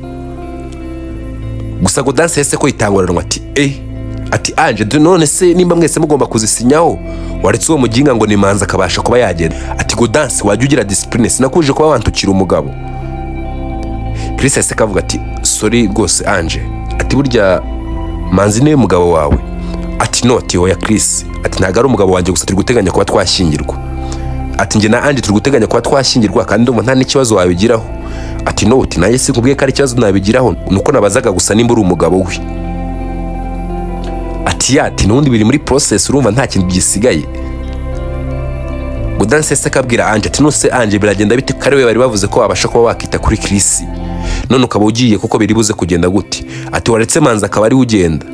Gusa Gaudence yahise ko yitanguranwa, ati: "Eh," ati, "Ange, none se nimba mwese mugomba kuzisinyaho, waretse uwo muginga ngo ni Manzi akabasha kuba yagenda?" Ati: "Gaudence, wajya ugira discipline, sinakuje kuba wantukira umugabo." Chris yahise kavuga ati: "Sorry rwose Ange." Ati: "Burya Manzi niwe mugabo wawe?" Ati: "No," ati, "hoya Chris," ati, "ntabwo ari umugabo wanjye, gusa turi guteganya kuba twashyingirwa." Ati: "Njye na Ange turi guteganya kuba twashyingirwa, kandi ndumva nta n'ikibazo wabigiraho." Ati: "No," ati, "nanjye sinkubwiye ko ari ikibazo nabigiraho, nuko nabazaga gusa nimba uri umugabo we." Ati ya, ati n'ubundi biri muri process, urumva nta kintu gisigaye. Gaudence se akabwira Ange ati: "Nuse Ange, biragenda bite ko ari we bari bavuze ko wabasha kuba wakita kuri Chris, none ukaba ugiye? Kuko biri buze kugenda gute?" Ati: "Waretse Manzi akaba ari we ugenda."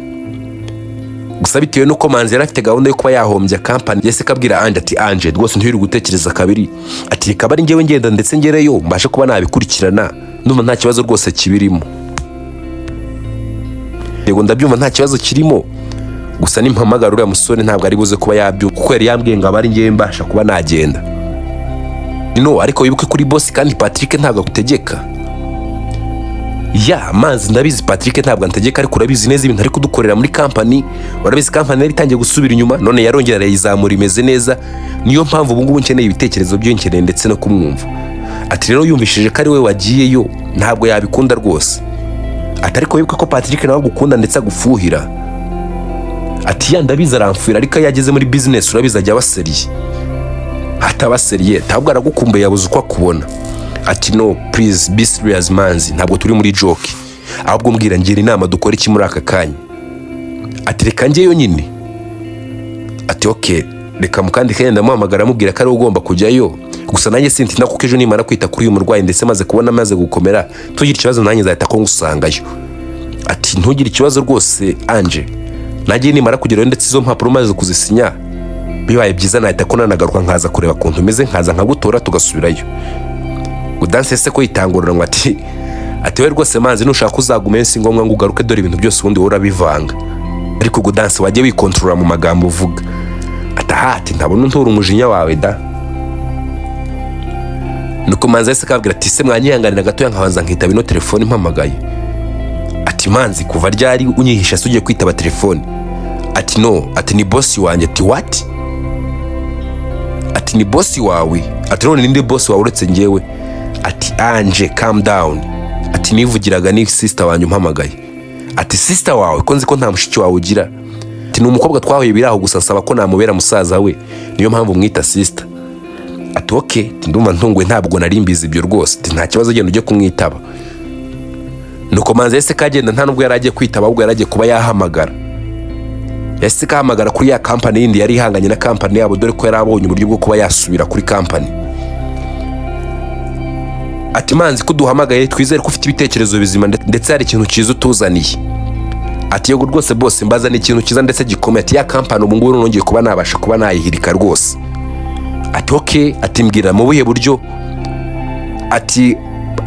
Gusa bitewe n'uko Manzi yari afite gahunda yo kuba yahombya kampani, yahise akabwira Ange ati: "Ange, rwose ntiwirirwe gutekereza kabiri." Ati: "Reka ari njyewe ngenda ndetse ngereyo mbashe kuba nabikurikirana, ndumva nta kibazo rwose kibirimo." "Yego, ndabyumva, nta kibazo kirimo, gusa nimpamagara uriya musore ntabwo ari buze kuba yabyumva, kuko yari yambwiye ngo aba ari njyewe mbasha kuba nagenda." "No, ariko wibuke kuri boss, kandi Patrick ntabwo agutegeka." "Ya Manzi, ndabizi, Patrick ntabwo antegeka, ariko urabizi neza ibintu ari kudukorera muri kampani. Urabizi, kampani yari itangiye gusubira inyuma, none yarongera arayizamura, imeze neza. Niyo mpamvu ubu ngubu nkeneye ibitekerezo bye, nkeneye ndetse no kumwumva." Ati: "Rero yumvishije ko ari we wagiyeyo, ntabwo yabikunda rwose." Ati: "Ariko wibuke ko Patrick nawe agukunda ndetse agufuhira." Ati: "Ya, ndabizi, aramfuhira, ariko iyo ageze muri business urabizi ajya aba sérieux." Ataba sérieux, ntabwo aragukumbuye, yabuze uko akubona. Ati: "No, please be serious, Manzi, ntabwo turi muri joke. Ahubwo mbwira, ngira inama, dukora iki muri aka kanya?" Ati: "Reka njyeyo nyine." Ati: "Ok, reka mu kandi kanya ndamuhamagara, amubwira ko ari we ugomba kujyayo. Gusa nanjye sintinda, kuko ejo nimara kwita kuri uyu murwayi ndetse maze kubona amaze gukomera, tugira ikibazo nanjye nzahita ko ngusangayo." Ati: "Ntugire ikibazo rwose, Ange, nanjye nimara kugerayo ndetse izo mpapuro maze kuzisinya, bibaye byiza nahita ko nanagaruka nkaza kureba ukuntu umeze, nkaza nkagutora tugasubirayo." Gaudence se ko yitanguranwa ati: "We rwose Manzi, nushaka uzagume, si ngombwa ngo ugaruke. Dore ibintu byose ubundi wowe urabivanga." "Ariko Gaudence, wajye wikontorora mu magambo uvuga." Ati: "Aha," ati, "ntabona untura umujinya wawe da." Nuko Manzi yahise akabwira ati: "Se mwanyihanganira gatoya nkabanza nkitaba ino telefone impamagaye?" Ati: "Manzi, kuva ryari unyihisha se ugiye kwitaba telefone?" Ati: "No," ati, "ni boss wanjye." Ati: "What?" Ati: "Ni boss wawe?" Ati: "None ninde boss wawe uretse njyewe?" Ati: "Ange, calm down." Ati: "Nivugiraga, ni sister wanjye umpamagaye." Ati: "Sister wawe? Ko nzi ko nta mushiki wawe ugira?" Ati: "Ni umukobwa twahuye biri aho gusa, nsaba ko namubera musaza we, niyo mpamvu mwita sister." Ati: "Ok, ndumva ntunguwe, ntabwo nari mbizi ibyo rwose." Ati: "Nta kibazo, genda ujye kumwitaba." Nuko Manzi yahise kagenda. Nta nubwo yari agiye kwitaba, ahubwo yari agiye kuba yahamagara. Yahise kahamagara kuri ya kampani yindi yari ihanganye na kampani yabo, dore ko yari abonye uburyo bwo kuba yasubira kuri kampani. Ati: "Manzi, ko duhamagaye, twizere ko ufite ibitekerezo bizima ndetse hari ikintu cyiza utuzaniye." Ati: "Yego rwose bose, mbazaniye ikintu cyiza ndetse gikomeye." Ati: "Ya kampani ubu ngubu nongeye kuba nabasha kuba nayihirika rwose." Ati: "Ok." Ati: "Mbwira, mu buhe buryo?" Ati: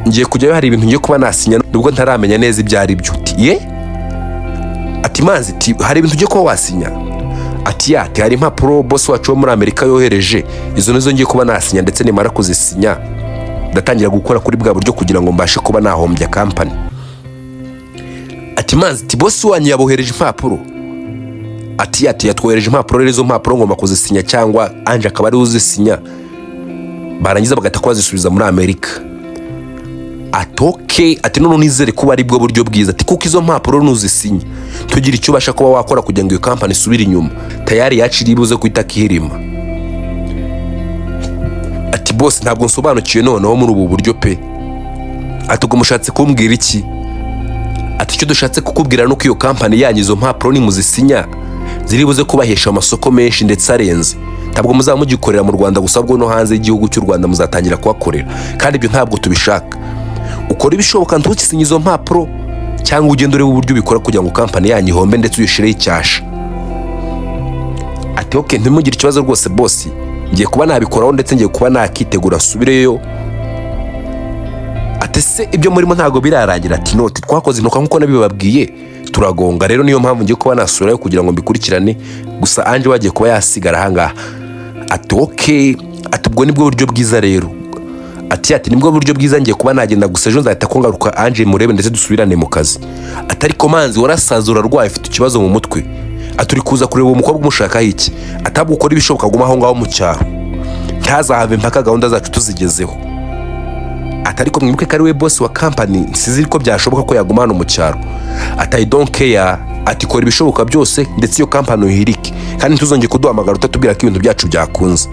"Ngiye kujyayo, hari ibintu ngiye kuba nasinya nubwo ntaramenya neza ibyo ari byo." Ati: "Ye?" Ati: "Manzi," ati, "hari ibintu ugiye kuba wasinya?" Ati: "Ya," ati, "hari impapuro boss wacu wo muri Amerika yohereje, izo nizo ngiye kuba nasinya, ndetse nimara kuzisinya ndatangira gukora kuri bwa buryo kugira ngo mbashe kuba nahombya kampani." Ati: "Manzi," ati, "boss wanyu yabohereje impapuro?" Ati: "Yatwohereje impapuro. Rero izo mpapuro ngomba kuzisinya cyangwa Ange akaba ariwe uzisinya, barangiza bagahita ko bazisubiza muri Amerika." Ati: "Ok." Ati: "None nizere kuba ari bwo buryo bwiza." Ati: "Kuko izo mpapuro nuzisinya, tugira icyo ubasha kuba wakora kugira ngo iyo kampani isubire inyuma, tayari yacu iri buze guhita akihirima." Ati: "Boss, ntabwo nsobanukiwe noneho muri ubu buryo pe." Ati: "Ubwo mushatse kumbwira iki?" Ati: "Icyo dushatse kukubwira ni uko iyo kampani yanyu, izo mpapuro nimuzisinya, ziri buze kubahesha amasoko menshi ndetse arenze. Ntabwo muzaba mugikorera mu Rwanda gusa, ahubwo no hanze y'igihugu cy'u Rwanda muzatangira kuhakorera, kandi ibyo ntabwo tubishaka. Ukora ibishoboka ntukisinye izo mpapuro, cyangwa ugende urebe uburyo ubikora kugira ngo kampani yanyu ihombe ndetse uyishireho icyasha." Ati: "Ok, ntimugire ikibazo rwose boss, ngiye kuba nabikoraho ndetse ngiye kuba nakitegura nsubireyo." Ati: "Se ibyo murimo ntabwo birarangira?" Ati: "No, twakoze impanuka nk'uko nabibabwiye, turagonga. Rero niyo mpamvu ngiye kuba nasubirayo kugira ngo mbikurikirane, gusa Ange wagiye kuba yasigara ahangaha." Ati: "Ok." Ati: "Ubwo nibwo buryo bwiza rero." Ati "Nibwo buryo bwiza, ngiye kuba nagenda, gusa ejo nzahita ko ngaruka Ange murebe ndetse dusubirane mu kazi." Ati: "Ariko Manzi, warasaze, urarwaye, ufite ikibazo mu mutwe." Ati: "Uri kuza kureba uwo mukobwa umushakaho iki?" Atabwo ukora ibishoboka aguma aho ngaho mu cyaro, ntazahave mpaka gahunda zacu tuzigezeho. Ati: "Ariko mwibuke ko ari we boss wa kampani, nsizi ko byashoboka ko yaguma hano mu cyaro." Ati: "I don't care." Ati: "Kora ibishoboka byose ndetse iyo kampani uyihirike, kandi ntuzongere kuduhamagara utatubwira ko ibintu byacu byakunze."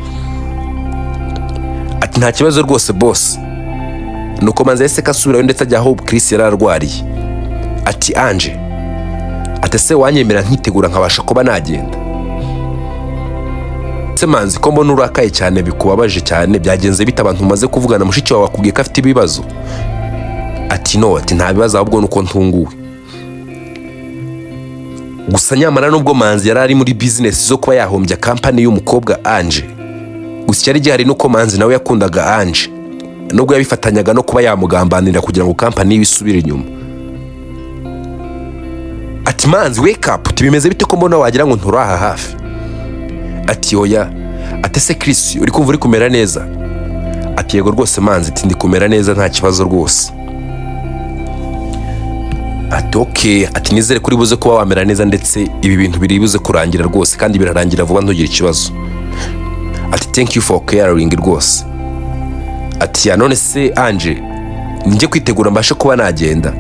Ati: "Nta kibazo rwose boss." Nuko Manzi yahise kasubirayo ndetse ajya aho Chris yari arwariye. Ati: "Ange," ati, Ati: "Ese wanyemera nkitegura nkabasha kuba nagenda?" "Se Manzi, ko mbona urakaye cyane, bikubabaje cyane, byagenze bite? Abantu umaze kuvugana, mushiki wawe akubwiye ko afite ibibazo?" Ati: "No," ati, "nta bibazo, ahubwo nuko ntunguwe gusa." Nyamara nubwo Manzi yari ari muri bizinesi zo kuba yahombya kampani y'umukobwa Anje, gusa icyari gihari nuko Manzi nawe yakundaga Anje, nubwo yabifatanyaga no kuba yamugambanira kugira ngo kampani ye isubire inyuma. Ati: "Manzi, wake up, tubimeze bite ko mbona wagira ngo nturaha hafi?" Ati: "Oya." Ati: "Ese Chris, uri kumva uri kumera neza?" Ati: "Yego rwose Manzi," ati, "ndi kumera neza, nta kibazo rwose." Ati: "Okay," ati, "nizere ko uri buze kuba wamera neza, ndetse ibi bintu biri buze kurangira rwose, kandi birarangira vuba, ntugire ikibazo." Ati: "Thank you for caring rwose." Ati: "Yeah, none se Anje, njye kwitegura mbashe kuba nagenda?"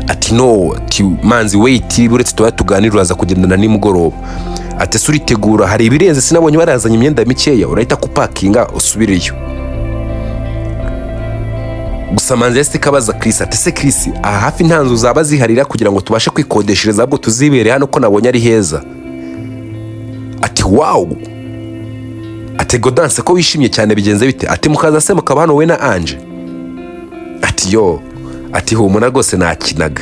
Ati: "No," ati, "Manzi, wait, uretse tuba tuganira, uraza kugendana nimugoroba." Ati: "Ese uritegura? Hari ibirenze? Sinabonye barazanye imyenda mikeya? Urahita kupakinga usubireyo." Gusa Manzi yahise kabaza Chris ati: "Ese Chris, aha hafi nta nzu zaba ziharira kugira ngo tubashe kwikodeshereza, ahubwo tuzibere hano, ko nabonye ari heza?" Ati: "Wow," ati, "Godanse, ko wishimye cyane, bigenze bite?" Ati: "Mukaza se mukaba hano, we na Anje?" Ati: "Yo," ati, "humura rwose, nakinaga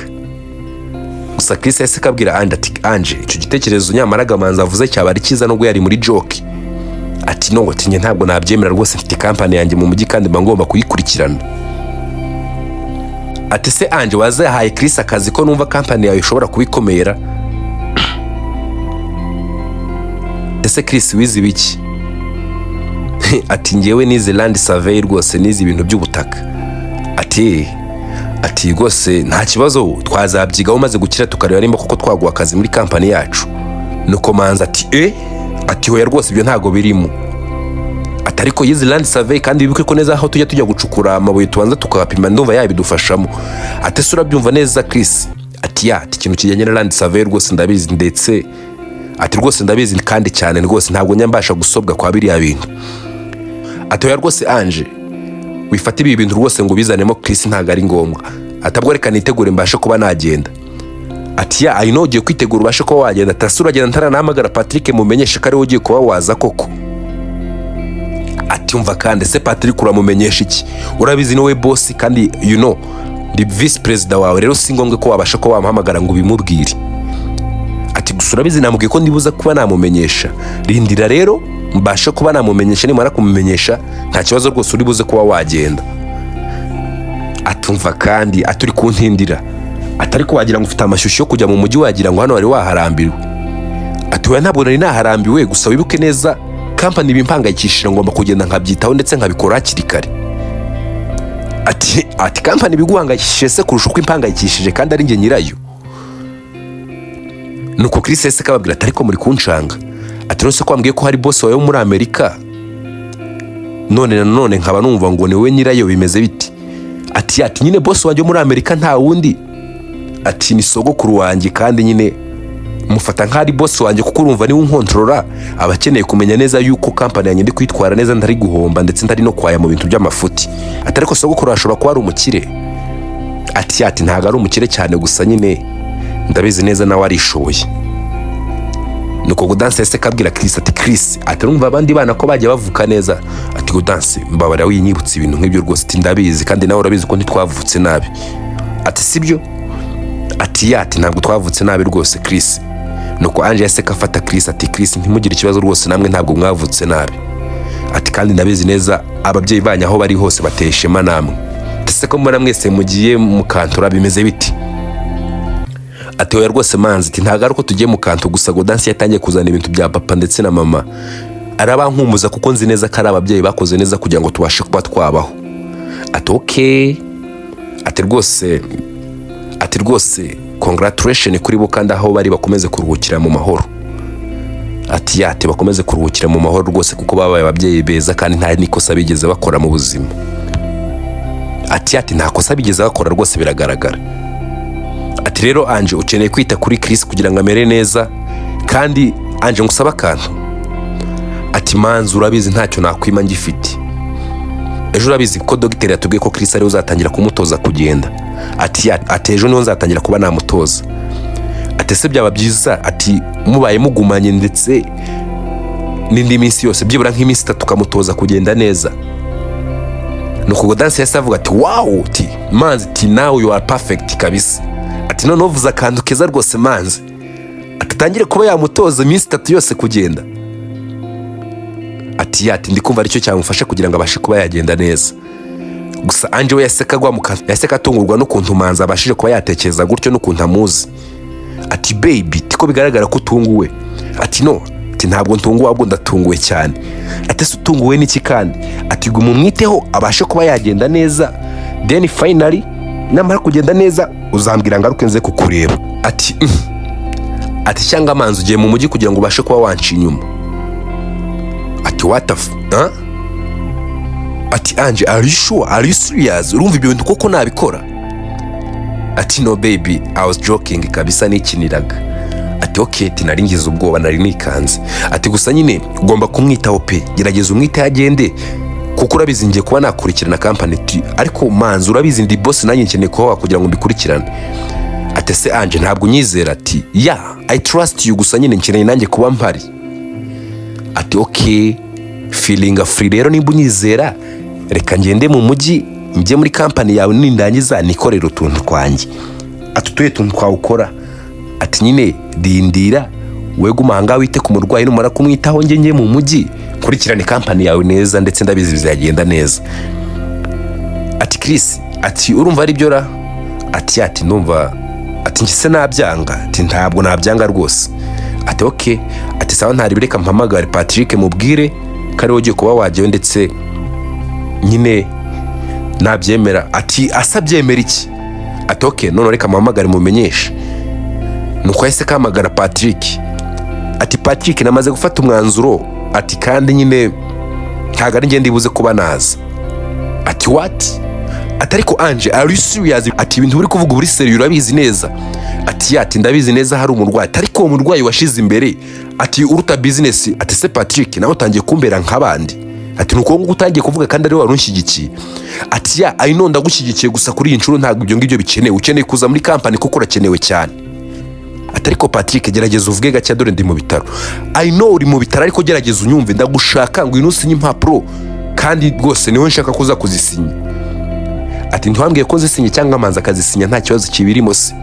gusa." Chris yahise kabwira Anje ati: "Anje, icyo gitekerezo nyamara Gamanzi avuze cyaba ari cyiza nubwo yari muri joke." Ati: "No," ati, "njye ntabwo nabyemera rwose, mfite kampani yanjye mu mujyi kandi mba ngomba kuyikurikirana." Ati: "Se Anje, wazahaye Chris akazi, ko numva kampani yawe ishobora kubikomera? Ese Chris, wize ibiki?" Ati: "Ngewe nize land survey rwose, nize ibintu by'ubutaka." Ati: "Rwose nta kibazo, twazabyigaho umaze gukira, tukareba nimba koko twaguha akazi muri kampani yacu." Nuko Manzi ati: "E," ati, "hoya rwose, ibyo ntabwo birimo." Ati: "Ariko yize land survey, kandi wibuke ko neza aho tujya gucukura amabuye tubanza tukahapima, ndumva yabidufashamo." Ati: "Ese urabyumva neza, Chris?" Ati: "Yeah," ati, "ikintu kijyanye na land survey rwose ndabizi, ndetse," ati, "rwose ndabizi kandi cyane rwose, ntabwo njya mbasha gusobwa kwa biriya bintu." Ati: "Oya rwose Anje, wifata ibi bintu rwose ngo ubizanemo Chris, ntabwo ari ngombwa." Atabwo reka nitegure mbashe kuba nagenda. Ati: "Yeah, I know, ugiye kwitegura ubashe kuba wagenda." Ati: "Ese uragenda ntaranahamagara Patrick mumenyeshe ko ariwe ugiye kuba waza koko?" Ati: "Umva kandi, ese Patrick uramumenyesha iki? Urabizi ni wowe boss, kandi you know ndi visi perezida wawe, rero si ngombwa ko wabasha kuba wamuhamagara ngo ubimubwire." Ati: "Gusa urabizi namubwiye ko ndibuza kuba namumenyesha, rindira rero mbashe kuba namumenyesha, nimara kumumenyesha nta kibazo rwose, uri buze kuba wagenda." Atumva kandi aturi kuntindira, atari ko wagira ngo ufite amashyushyu yo kujya mu mujyi, wagira ngo hano wari waharambiwe. Ati: "Oya, ntabwo nari naharambiwe, gusa wibuke neza kampani ibimpangayikishije, ngomba kugenda nkabyitaho ndetse nkabikora hakiri kare." Ati: "Kampani ibiguhangayikishije se kurusha uko impangayikishije, kandi ari njye nyirayo?" Nuko Chris yahise kababwira ati: "Ariko muri kunshanga." Ati: "None se ko wambwiye ko hari boss wawe wo muri Amerika, none nanone nkaba numva ngo ni wowe nyirayo, bimeze biti?" Ati: "Nyine boss wanjye wo muri Amerika nta wundi," ati, "ni sogokuru wanjye, kandi nyine mufata nk'aho ari boss wanjye, kuko urumva niwe unkontorora, aba akeneye kumenya neza yuko kampani yanjye ndi kwitwara neza, ntari guhomba ndetse ntari no kwaya mu bintu by'amafuti." Ati: "Ariko sogokuru ashobora kuba ari umukire?" Ati: "Ntabwo ari umukire cyane, gusa nyine ndabizi neza nawe arishoboye." Nuko Gudanse yahise kabwira Chris ati: "Chris," ati, "urumva abandi bana ko bagiye bavuka neza?" Ati: "Gudanse, mbabarira winyibutsa ibintu nk'ibyo rwose." Ati: "Ndabizi, kandi nawe urabizi ko ntitwavutse nabi." Ati: "Sibyo?" Ati: "Yeah," ati, "ntabwo twavutse nabi rwose, Chris." Nuko Ange yahise afata Chris ati: "Chris, ntimugire ikibazo rwose, namwe ntabwo mwavutse nabi." Ati: "Kandi ndabizi neza ababyeyi banyu aho bari hose bateye ishema namwe. Ese ko mbona mwese mugiye mukantura, bimeze biti?" Ati: "Oya rwose Manzi," ati, "ntabwo ari uko tugiye mu kantu, gusa Godansi yatangiye kuzana ibintu bya papa ndetse na mama, arabankumbuza, kuko nzi neza ko ari ababyeyi bakoze neza kugira ngo tubashe kuba twabaho." Ati: "Okay," ati, "rwose," ati, "rwose congratulation kuri bo, kandi aho bari bakomeze kuruhukira mu mahoro." Ati: "Yate bakomeze kuruhukira mu mahoro rwose, kuko babaye ababyeyi beza kandi nta n'ikosa bigeze bakora mu buzima." Ati: "Yate nta kosa bigeze bakora rwose, biragaragara." Ati: "Rero Anje, ukeneye kwita kuri Chris kugira ngo amere neza, kandi Anje ngusaba akantu." Ati: "Manzi, urabizi ntacyo nakwima ngifite. Ejo urabizi ko dogiteri yatubwiye ko Chris ariwe uzatangira kumutoza kugenda." Ati: "Yeah," ati, "ejo niho nzatangira kuba namutoza." Ati: Ati: "Ese byaba byiza," ati, "mubaye mugumanye ndetse n'indi minsi yose, byibura nk'iminsi 3, ukamutoza kugenda neza?" Nuko ubwo Dansi yahise avuga ati: "Wow," ati, "Manzi," ati, "now you are perfect kabisa." Ati: "Noneho uvuze akantu keza rwose, Manzi." Ati: "Atangire kuba yamutoza iminsi 3 yose kugenda." Ati: "Yeah," ati, "ndi kumva aricyo cyamufasha kugira ngo abashe kuba yagenda neza." Gusa Ange we yaseka agwa mu kantu, yaseka atungurwa n'ukuntu Manzi abashije kuba yatekereza gutyo n'ukuntu amuzi. Ati: "Baby," ati, "ko bigaragara ko utunguwe?" Ati: "No," ati, "ntabwo ntunguwe, ahubwo ndatunguwe cyane." Ati: "Ese utunguwe n'iki kandi?" Ati: "Guma umwiteho abashe kuba yagenda neza, then finally namara kugenda neza uzambwira ngaruke nze kukureba." Ati: Ati: "Cyangwa Manzi ugiye mu mujyi kugira ngo ubashe kuba wanca inyuma?" Ati: "What the f, huh?" Ati: "Ange, are you sure? Are you serious? Urumva ibyo bintu koko nabikora?" Ati: "No baby, I was joking kabisa, nikiniraga." Ati: "Okay," ati, "nari ngize ubwoba, nari nikanze." Ati: "Gusa nyine ugomba kumwitaho pe, gerageza umwiteho agende, kuko urabizi ngiye kuba nakurikirana company." Ati: "Ariko Manzi, urabizi ndi boss, nanjye nkeneye kuba kugira ngo mbikurikirane." Ati: "Ese Ange, ntabwo unyizera?" Ati: "Yeah, I trust you, gusa nyine nkeneye nanjye kuba mpari." Ati: "Okay, feeling free rero, nimba unyizera reka ngende mu mujyi, njye muri company yawe, nindangiza nikorere utuntu twanjye." Ati: "Utuye tuntu twawukora?" Ati: "Nyine rindira, we guma ahangaha wite ku murwayi, numara kumwitaho njye njye mu mujyi nkurikirane company yawe neza, ndetse ndabizi bizagenda neza." Ati: "Chris," ati, "urumva ari byo ra?" Ati: "Ndumva." Ati: "Njye se nabyanga?" Ati: "Ntabwo nabyanga rwose." Ati: "Okay." Ati: "Sawa, ntari, reka mpamagare Patrick mubwire ko ariwe ugiye kuba wajyayo, ndetse nyine nabyemera." Ati: "Asabyemera iki?" Ati: "Okay, none reka mpamagare mumenyeshe." Nuko yahise kahamagara Patrick. Ati: "Patrick, namaze gufata umwanzuro." Ati: "Kandi nyine ntabwo ari ngende ibuze kuba naza." Ati: "What?" Ati: "Ariko Ange, are you serious?" Ati: "Ibintu uri kuvuga uri serious, urabizi neza?" Ati: "Yeah," ati, "ndabizi neza, hari umurwayi." Ati: "Ariko uwo murwayi washize imbere," ati, "uruta business." Ati: "Se Patrick, nawe utangiye kumbera nk'abandi?" Ati: "Ni uko nguko utangiye kuvuga kandi ari wari unshyigikiye?" Ati: "Yeah, I know, ndagushyigikiye, gusa kuri iyi nshuro ntabwo ibyo ngibyo bikenewe, ukeneye kuza muri company kuko urakenewe cyane." Ati: "Ariko Patrick, gerageza uvuge gake, dore ndi mu bitaro." "I know uri mu bitaro, ariko gerageza unyumve, ndagushaka, ngwino usinye impapuro, kandi rwose niwe nshaka kuza kuzisinya." Ati: "Ntiwambwiye ko nzisinye cyangwa Manzi akazisinya, nta kibazo kibirimo se?"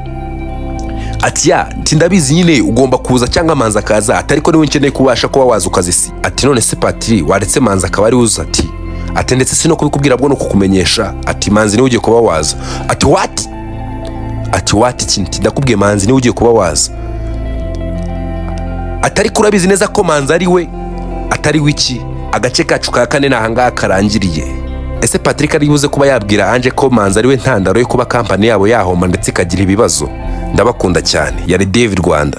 Ati: "Yeah," ati, "ndabizi nyine ugomba kuza cyangwa Manzi akaza." Ati: "Ariko niwe nkeneye kubasha kuba waza ukazisinya." Ati: "None se Patiri, waretse Manzi akaba ari uza?" Ati: "Ndetse si no kubikubwira bwo no kukumenyesha." Ati: "Manzi niwe ugiye kuba waza." Ati: "What?" Ati: "What iki?" Ati: "Ndakubwiye, Manzi niwe ugiye kuba waza." Ati: "Ariko urabizi neza ko Manzi ari we atari we iki?" Agace kacu ka kane ni ahangaha karangiriye. Ese Patrick ari buze kuba yabwira Ange ko Manzi ari we ntandaro yo kuba company yabo yahomba ndetse ikagira ibibazo? Ndabakunda cyane, yari David Rwanda.